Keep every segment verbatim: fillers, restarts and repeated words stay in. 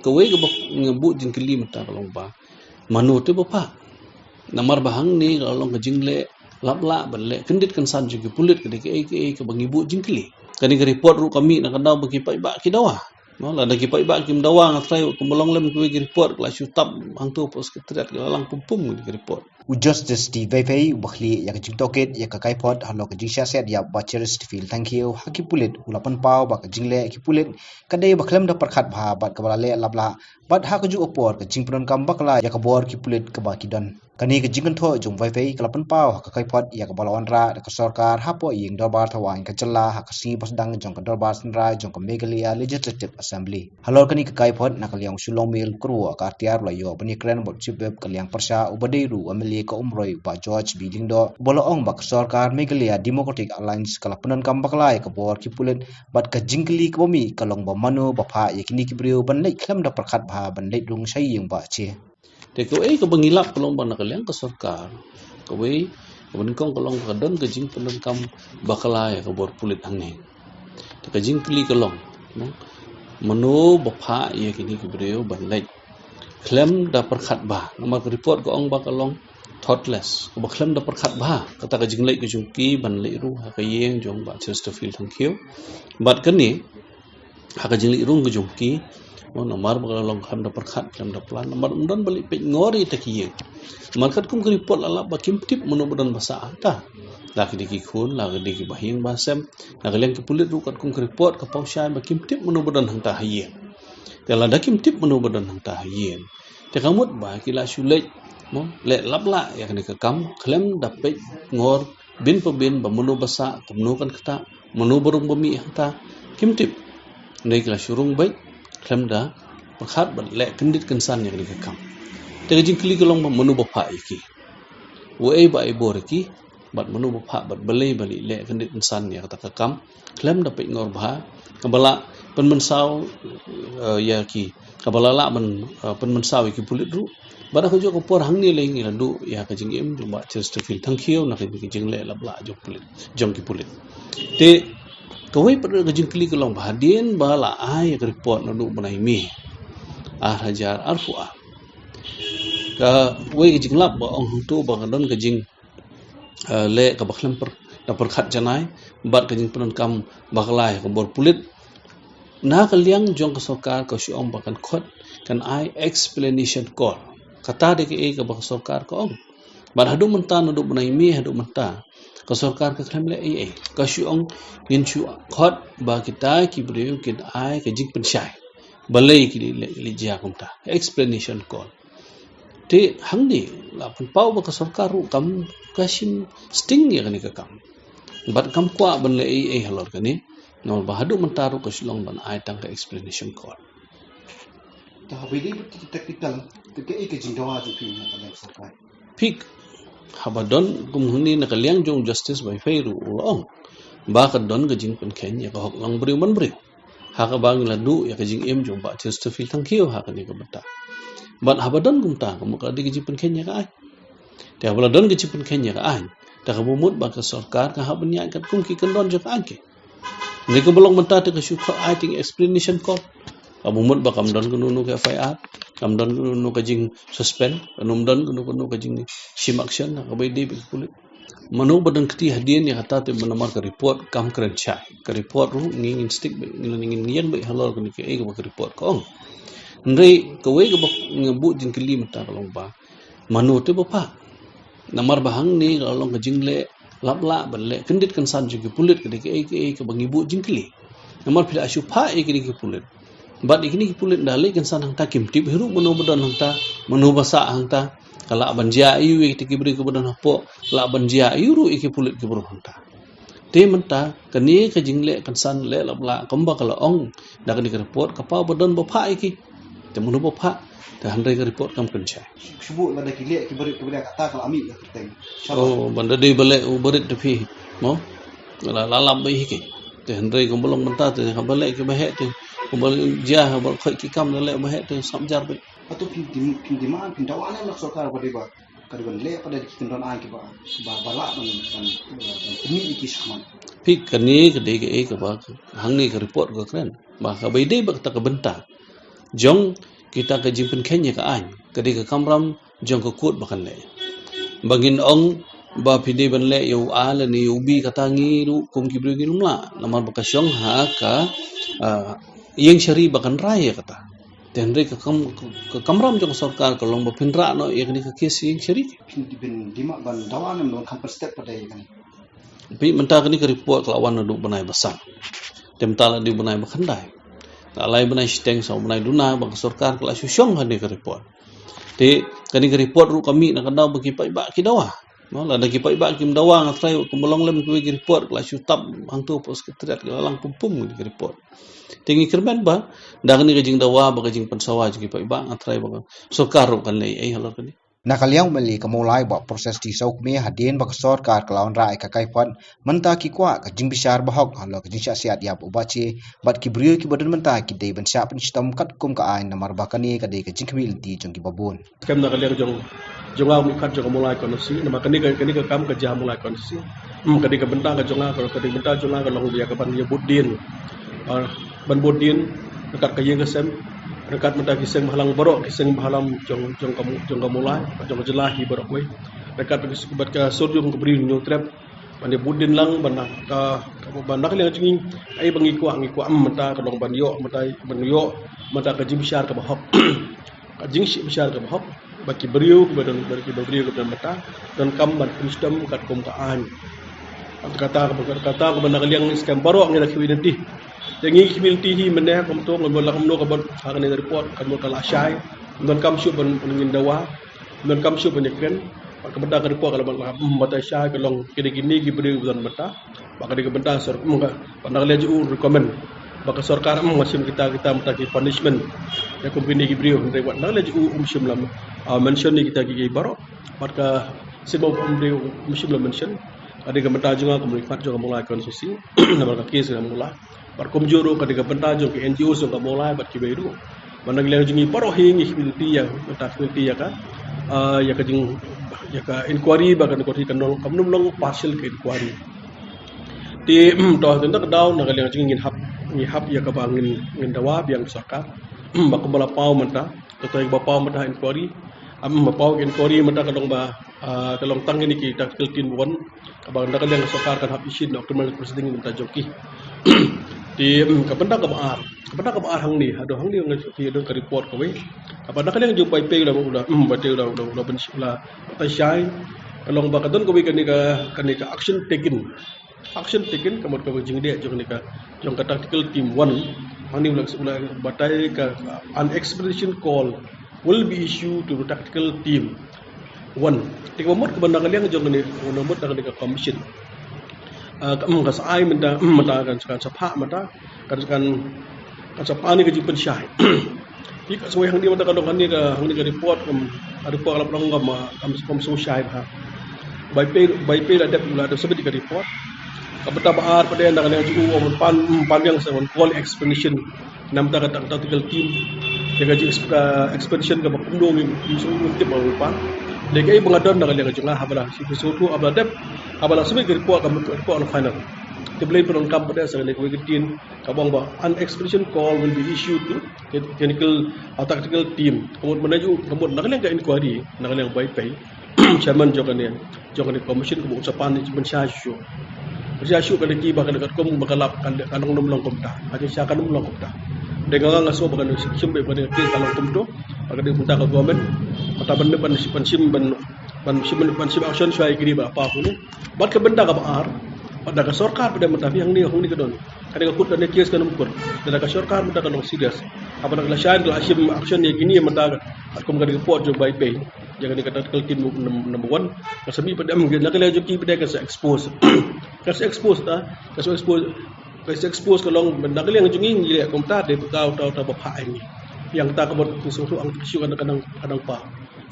Kawei kaba nga buh jingkylli mynta ka long ba mano te ba phah. Namar ba hangne ka long ka jingleh lap lah ban leh kyndit kynsan jong ki pulit ka dei kaei kaei kaba ngi buh jingkylli. Kane ka report ruh ka mih na ka daw ba ki paidbah ki dawa. No, lada ki paidbah kim dawa nga trai kumba long lem kiwei ki report ka la shu tap hangto hapoh secretariat ka la lang pum pum kane ka report. U Justice D Vaivei uba khlieh ïa ka jingtohkit ïa ka kaiphod halor ka jingshah siat ïap Bah Cheristerfield Thangkhiew ha ki pulit u la pynpaw ba ka jingleh ki pulit ka dei ba khlem da pyrkhat bha bad kaba la leh lap lah bad ha kajuh ka por ka jingpyndonkam bakla ïa ka bor ki pulit kaba ki don. Kane ka jingkynthoh jong Vaivei ka la pynpaw ha ka kaiphod ïa kaba la wanrah da ka sorkar hapoh ïing dorbar thawaiñ ka jylla ha ka sngi ba sdang jong ka dorbar synrai jong ka Meghalaya Legislative Assembly. Halor kane ka kaiphod na ka liang u Shillong Mail u kyrwoh ka ar tiar u la ïoh ban ïakren bad u Chief Whip ka liang pyrshah uba dei ruh u MLA ka Umroi u Bah George B Lyngdoh uba la ong ba ka sorkar Meghalaya Democratic Alliance ka la pyndonkam bakla ïa ka bor ki pulit bad ka jingkylli kaba mih ka long ba mano ba phah ïa kine ki briew ban leit khlem da pyrkhat bha ban leit rung sha ïing ba che. Te kawei kaba ngi lap ka long ba na ka liang ka sorkar kawei kaba nyngkong ka long ba ka don ka jingpyndonkam bakla ïa ka bor pulit hangne. Te ka jingkylli ka long, no? Mano ba phah ïa kine ki briew ban leit khlem da pyrkhat bha. Namar ka report ka ong ba ka long thoughtless, kaba khlem da pyrkhat bha kata ka jingleit ka jong ki ban leit rung ha ka ïing jong Bah Cheristerfield Thangkhiew. Bad kane ha ka jingleit rung ka jong ki, mo, namar ba ka la long khlem da pyrkhat khlem da plan, namar ym don ba leit peit ngor ïa kita ki ïing. Namar katkum ka report la lap ba kim tip mano ba don ba sah hangta. La ki dei ki khun, la ki dei ki bahaïing bahasem, na ka liang ki pulit ruh katkum ka report ka paw shai ba kim tip mano ba don hangta ha ïing. Te lada kim tip mano ba don hangta ha ïing, te ka mut ba ki la shu leit, mo, leh lap lah ïa kane ka kam khlem da peit ngor bin pa bin ba mano ba sah, kumno kan ktah, mano ba rung ba mih hangta, kim tip. Hynrei ki la shu rung beit khlem da pyrkhat bad leh kyndit kynsan ïa kane ka kam. Te ka jingkylli ka long ba mano ba phah ïa ki, uei ba ai bor ïa ki, bad mano ba phah bad balei ba leh kyndit kynsan ïa kata ka kam khlem da peit ngor bha, kaba la pynmynsaw, eh, ïa ki, kaba la lah ban, eh, pynmynsaw ïa ki pulit ruh. Bad ha kajuh ka por hangne lei ngi la duh ïa ka jingim jong Bah Cheristerfield Thangkhiew na ka jingleh lap lah jong pulit, jong ki pulit. Te kawei pat ka jingkylli ka long ba hadien ba la ai ïa ka report naduh u bnai May ar hajar arphew ar, kawei ka jinglap ba ong hangto ba ka don ka jing, eh, leh kaba khlem pyrkhat janai bad ka jingpyndonkam bakla ïa ka bor pulit. Na ka liang jong ka sorkar ka shu ong ba kan khot, kan ai explanation call. Kata dei kaei kaba ka sorkar ka ong. Bad haduh mynta, naduh u bnai May haduh mynta, ka sorkar ka khlem leh ei ei. Ka shu ong ngin shu khot ba kita ki briew kin ai ka jingpynshai balei ki leh, leh jia kumta. Explanation call. Te hangne la pynpaw ba ka sorkar ruh kam, ka shim sting ïa kane ka kam. Bad kam kwah ban leh ei ei halor kane. Namar ba haduh mynta ruh ka shu long ban ai tang ka explanation call. Te haba ïadei bad ki technical, te kaei ka jingdawa jong phi na ka liang sorkar? Phi, haba don kum hangne na ka liang jong Justice Vaivei ruh u la ong ba ka don ka jingpynkheiñ ïa ka hok long briew man briew. Ha kaba ngi la duh ïa ka jingim jong Bah Cheristerfield Thangkhiew ha kane ka bynta. Bad haba don kumta, ka mut ka dei ka jingpynkheiñ ïa ka aiñ. Te haba la don ka jingpynkheiñ ïa ka aiñ, te kaba mut ba ka sorkar ka hap ban ïaid katkum ki kyndon jong ka aiñ ki. Hynrei kaba long mynta te ka shu khot ai tang explanation call. Kaba mut ba kam don kano kano ka F I R, kam don kano kano ka jingsuspend, kam don kano kano ka jingshim action, kaba ïadei bad ki pulit. Mano ba don kti hadien ïa kata te ba namar ka report kam kren shai. Ka report ruh ngi ngin stick beit, ngi ngin ïeng beit halor kane kaei kaba ka report ka ong. Hynrei kawei kaba nga buh jingkylli mynta ka long ba mano te ba phah. Namar ba hangne ka long ka jingleh lap lah ban leh kyndit kynsan jong ki pulit ka dei kaei kaei kaba ngi buh jingkylli. Namar phi la shu phah ïa kine ki pulit. Bad ïa kine ki pulit da leit kynsan hangta kim tip hi ruh mano ba don hangta, mano ba sah hangta. Ka lah ban jia aiu ïa kita ki briew kiba don hapoh, lah ban jia aiu ruh ïa ki pulit kiba rung hangta. Te mynta kane ka jingleh kynsan leh lap lah kumba ka la ong da kane ka report ka paw ba don ba phah ïa ki. Te mano ba phah, te hynrei ka report kam kren shai. Shu buh lada ki leh ki barit kiba dei kata ka la mih ka kyrteng. Shabash. Oh, ban da dei ba leh u barit te phi, mo? La, la lap beit hi ki. Te hynrei kumba long mynta te haba leh kiba heh te, kumba jia haba khot ki kam da leh ba heh te sngap jar beit. Hato phin dim, phin demand, phin dawa ne na ka sorkar ba dei ba ka dei ban leh pat da ki kyndon aiñ kiba, ba, ba lah ban, ban, ban pynmih ïa ki shakhmat? Phi, kane ka dei kaei kaba hangne ka report ka kren ba kaba ïadei bad kata ka bynta jong Kita ka jingpynkheiñ ïa ka aiñ ka dei ka kamram jong ka kot ba kan leh. Ba ngin ong ba phi dei ban leh ïa u A lane ïa u B, kata ngi ruh kum ki briew ngin ym lah, namar ba ka shong ha ka, ah, ïing shari ba kan rai ïa kata. Te hynrei ka kam, ka kamram jong ka sorkar ka long ba pynrah noh ïa kane ka kes ïing shari. Phin, phin dima ban dawa ne ban kham pynstep pat ïa kane. Phi, mynta kane ka report ka la wan naduh bnai ba san. Te mynta la dei bnai ba khyndai. La lai bnai shiteng, saw bnai duna ba ka sorkar ka la shu shong kane ka report. Te kane ka report ruh ka mih na ka daw ba ki paidbah ki dawa. No, lada ki paidbah kim dawa, nga tharai kumba long lem kiwei ki report ka la shu tap hangto hapoh Secretariat, ka la lang pum pum kane ka report. Te ngi kyrmen ba da kane ka jingdawa bad ka jingpynsawa jong ki paidbah, nga tharai ba ka sorkar ruh kan leh ei halor kane. Na ka liang u MLA ka Mawlai, ba proses ti saw kmie hadien ba ka sorkar ka la wanrah ïa ka kaiphod, mynta ki kwah ka jingbishar bahok halor ka jingshah siat ïa u Bah Che bad ki briew kiba don mynta ki dei ban shah pynshitom katkum ka aiñ, namar ba kane ka dei ka jingkhmih lynti jong kiba bun. Kam na ka liang jong, jong nga, mukhat jong ka Mawlai constituency, namar kane ka, kane ka kam ka jia Mawlai constituency. Hmm, ka dei ka bynta ka jong nga, ka dei ka bynta jong nga ka long ïa ka ban ïa bud dien. Ah, ban bud dien ryngkat ka ïing ka sem, ryngkat mynta ki seng bhalang baroh, ki seng bhalang jong, jong ka, jong ka Mawlai, jong ka jylla hi baroh kawei. Ryngkat bad ka sur jong ka Bri Hynñiewtrep, ban ïa bud dien lang, ban na ka, ka, ban na ka liang jong ngi, ei ba ngi kwah, ngi kwah, hmm, mynta ka long ban ïoh, mynta ban ïoh mynta ka jingbishar kaba hok. Ka jingbishar kaba hok ba ki briew kiba don, ba ki briew kiba don mynta donkam ban pynshitom katkum ka aiñ. Kata, kata, kata kaba na ka liang skhem baroh ngi la khmih lynti. Te ngi khmih lynti hi mynne kumto, ngan mut la kumno ka ban ha kane ka report, kan mut ka la shai. Donkam shuh ban, ban ngin dawa, donkam shuh ban ïakren. Bad ka bynta ka report ka la ban la, hmm, batai shai ka long kine kine ki briew kiba don mynta. Ba ka dei ka bynta sor, hmm, ka, ba na ka liang jong u recommend ba ka sorkar, hmm, ka shim kita, kita mynta ki punishment ïa kum kine ki briew, hynrei wat na ka liang jong u um shym la, ah, mention ïa kita ki, ki baroh. Bad ka sima um dei, um shym la mention. Ka dei ka bynta jong nga kum u khmat jong ka Mawlai constituency, namar ka case ka Mawlai. Bad kumjuh ruh ka dei ka bynta jong ki N G O jong ka Mawlai bad kiwei ruh. Ba na ka liang jong ngi baroh hi ngi khmih lynti ïa, mynta khmih lynti ïa ka, ah, ïa ka jing, ïa ka inquiry, ba ka inquiry kan long, kam long partial ka inquiry. Te, hmm, to, te na ka daw na ka liang jong ngi ngin hap, ngi hap ïa kaba ngin, ngin dawa biang sorkar. Hmm, ba kumba la paw mynta, to, to, ba paw mynta inquiry. Am, ba paw inquiry mynta ka long ba, ah, ka long tang kine ki tactical team one. Kaba na ka liang sorkar kan hap issue noh criminal proceeding mynta jong ki. Te, hmm, ka bynta kaba ar, ka bynta kaba ar hangne, haduh hangne ngi don ka report kawei. Kaba na ka liang jong u Baipei u la, u la, hmm, Baipei u la, u la, u la ban, u la batai shai. Ka long ba ka don kawei kane ka, kane ka action taken. Action taken, ka mut kaba jingdih jong kane ka, jong ka tactical team one. Hangne u la, u la batai ka, an expedition call will be issued to the tactical team one. Te kaba mut kaba na ka liang jong kane, kaba mut na kane ka commission. Ah, ka, mm, ka sa ai mynta, mm, mynta kan, kan sa phah mynta, kan, kan, kan sa phah ne ka jingpynshai. Te ka sawai hangne mynta ka long hangne ka, hangne ka report, kam, ka report ka la pynlong kam, kam, kam sngewshai bha. Baipei, Baipei la dep, la dep submit ka report. Ka bynta ba ar pat de na ka liang jong u, wan pan, mm, pan biang sa wan call explanation. Namar ka tactical team ïa ka jing, ka expedition kaba kumno ngi, ngi shu tip ba u pan. Lei kaei ba nga don na ka liang jong nga, haba la shu shu tu, haba la dep, haba la submit ka report, ka report la final. Te balei pyndonkam pat de sa kane kawei ka ktien kaba ong ba an expedition call will be issued to technical, uh, tactical team. Ka mut mynta ju, ka mut na ka liang ka inquiry, na ka liang Baipei, chairman jong kane, jong kane commission, ka mut sa pan ne pynshai shuh. Pynshai shuh ka dei ki ba ka dei katkum ba ka lap, ka dei, ka long, ym long kumta. Ka dei sha, ka ym long kumta. Dei nga, nga sngew ba ka dei shim ba ka dei ka long kumto. Ba ka dei mynta ka government, mynta ban, ban, ban shim, ban, ban shim, ban shim action shuwa ïa kine ba la paw kine. Bad ka bynta kaba ar, bad da ka sorkar pat de mynta, phi, hangne, hangne ka don. Ka dei ka kut, ka dei case, ka ym kut. Da ka sorkar mynta ka long serious. Haba la shai, la shim action ïa kine mynta, katkum ka dei ka report jong Baipei. Ïa kane ka tactical team num-, number one. Ka sa mih pat de, em, na ka liang jong ki pat de ka sa expose. Ka sa expose ta, ka sa expose, ka sa expose ka long, na ka liang jong ngi ngi leh kumta de, uta, uta, uta ba phah ïa ngi. Ïa kata ka mut ki sngewthuh ang ki shu ka dang, ka dang paw.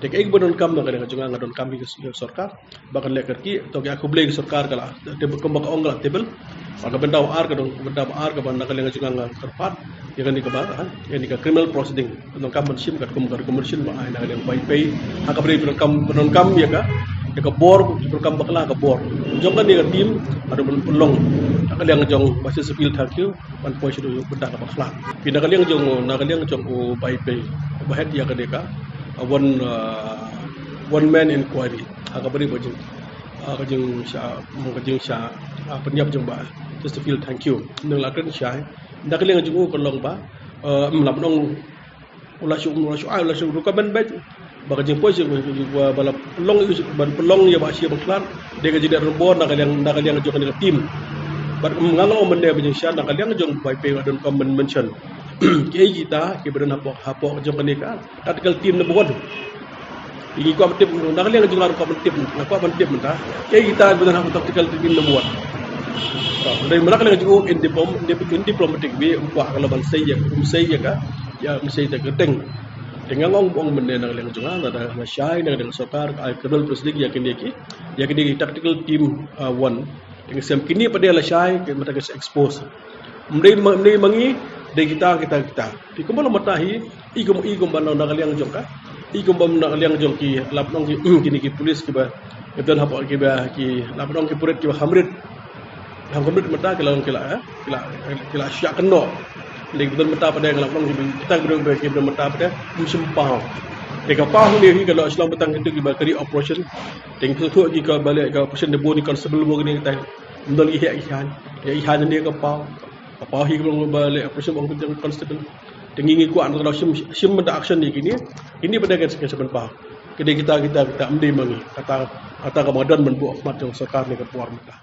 Te kaei kaba donkam na ka liang jong nga, nga donkam ïa ka sorkar ba kan leh kyrkieh, to ka khublei ka sorkar ka la table, kumba ka ong ka la table. Bad ka bynta ba ar, ka don, ka bynta ba ar kaba na ka liang jong nga nga kyrpad ïa kane kaba, ha, ïa kane ka criminal proceeding. Donkam ban shim katkum ka recommendation ba ai na ka liang Baipei. Ha kaba dei pyndonkam, pyndonkam ïa ka, ïa ka bor, pyndonkam bakla ka bor jong kane ka team, haduh ban pynlong na ka liang jong Basis Appeal, thank you. Ban poi shaduh bynta kaba khlad. Phi, na ka liang jong, na ka liang jong u Baipei, Ba head ïa ka dei ka, uh, one, uh, one man inquiry ha ka bari ba jing, uh, ka jingshah, ka jingshah, uh, pynïap jong Bah Chesterfield Thangkhiew. Nang la kren shai, na ka liang jong u ka long ba, uh, ym lah ban ong u la shu, u la shu ai, u la shu recommend beit. Ba ka jingpoi shi ba, ba la pynlong, ban pynlong ïa Bah Shyiap Khlad, dei ka jingdon bor na ka liang, na ka liang jong kane ka team. Bad nga la ong mynne ba jingshah na ka liang jong Bah Pei ba don ka men-, mention. Kiei kita kiba don hapoh, hapoh jong kane ka tactical team number one. Ngi kwah ban tip, na ka liang jong nga kwah ban tip, nga kwah ban tip mynta. Kiei kita kiba don hapoh tactical team number one. Dei mynta ka liang jong u in diplom-, in diplomatic way, um kwah ka la ban sei ïa, um sei ïa ka, ïa um sei ïa ka teng. Te nga ong, ong mynne na ka liang jong nga, lada nga shai na ka liang sorkar, ai kyrduh president ïa kine ki, ïa kine ki tactical team, uh, one. Te nga shem kine pat de la shai, ki mynta ki expose. Ym dei ma, ym dei ma ngi, dei kita, kita, kita. Te kumba la mynta hi, i kum, i kumba na ka liang jong ka, i kumba na ka liang jong ki, lap nong ki, kine ki police kiba, ki don hapoh kiba, ki, lap nong ki purit kiba kham rit. Kham rit mynta ki la, ki la, eh, ki la, ki la shah kynnoh. Dei ki don mynta pat de, lap nong kiba, kita kiba don, kiba don mynta pat de, ym shym paw. Dei ka paw ne hi ka la shlong ba tang kito kiba kari operation. Dei ki tu ki ka ba leh ka operation de bun ki constable bun kine kita. Ym don ki heh ki haiñ. Heh ki haiñ ne ka paw. Ka paw hi ka long ba leh operation bun ki constable. Te ngi ngi kwah na ka daw shim, shim mynta action ïa kine. Kine pat de ka, ka shim paw. Ka dei kita, kita, kita ym dei ma ngi. Kata, kata kaba nga don ban buh ha khmat jong sorkar ne ka por mynta.